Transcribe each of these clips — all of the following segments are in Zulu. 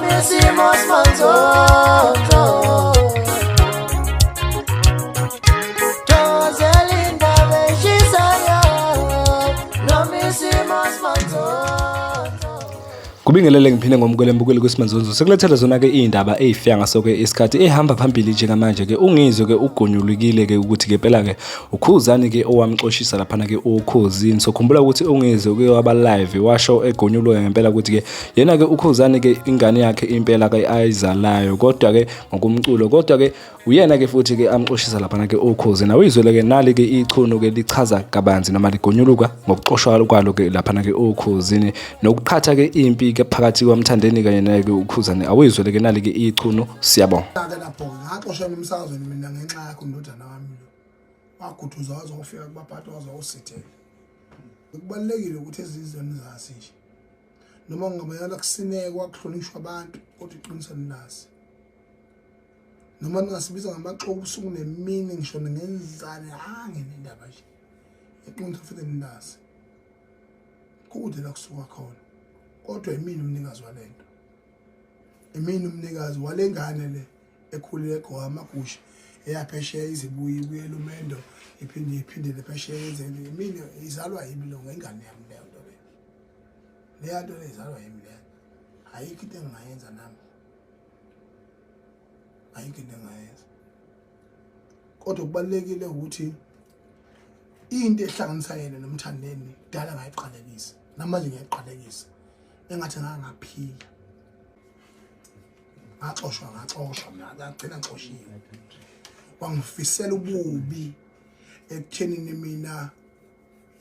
Noma isimo simanzonzo. Thokozela indaba eshisayo. Noma isimo simanzonzo. Kubingelele ngiphinde ngomukele mbukeli kwisimanzonzo sekulethela zona ke izindaba ezifika ngaso ke isikhathi ehamba phambili njengamanje ke ungizwe ke ugonyulukile ke ukuthi ke phela ke ukhuzani ke owamxoshisa laphana ke ukhozini so khumbula ukuthi ungizwe ke waba live washo egonyuluka ngempela ukuthi ke yena ke ukhuzani ke ingane yakhe impela ke ayizalayo kodwa ke ngokumculo kodwa ke uyena ke futhi ke amxoshisa laphana ke ukhozi nawe izwele ke nali ke ichunu ke lichaza kabanzi noma ligonyuluka ngokuxoshwa kwalo ke laphana ke ukhozini nokuqhatha ke impi ke phakathi kwamthandeni kanye naye ke ukhuzane awuyizwele ke nali ke ichunu siyabonga ke lapho ngaxoshwa emsakazweni mina ngenxa yakho ndodana wami lo waguduza waze wafika kubaphathi waze wawusithela kubalulekile ukuthi ezizweni zazi nje noma kungabayala kusinekwa kuhlonishwa abantu kodwa iqiniso nilazi noma ningasibiza ngamaxoku ubusuku nemini ngisho ningenzani angenendaba nje iqiniso futhi nilazi kude la kusuka khona kodwa imini umnikazi walento imini umnikazi walengane le ekhulile egqoka amagusha eyaphesheya izibuye ibuyela umendo iphinde iphindele phesheya yenzeni imini izalwa yimi lo ngengane yami leyo nto leyo leya nto leyo izalwa yimi leyo ayikho into engingayenza nami ayikho into engingayenza kodwa kubalulekile ukuthi into ehlanganisa yena nomthandeni kudala ngayiqalekisa namanje ngiyayiqalekisa engathi ngangaphila ngaxoshwa ngaxoshwa mina ngagcina ngixoshiwe wangifisela ububi ekuthenini mina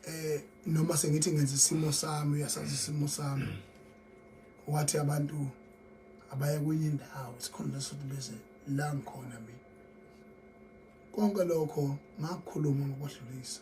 eh noma sengithi ngenza isimo sami uyasazi isimo sami wathi abantu abaye kwenye indawo isikhundla sokuthi beze la ngikhona mina konke lokho ngakukhuluma ngokwadlulisa.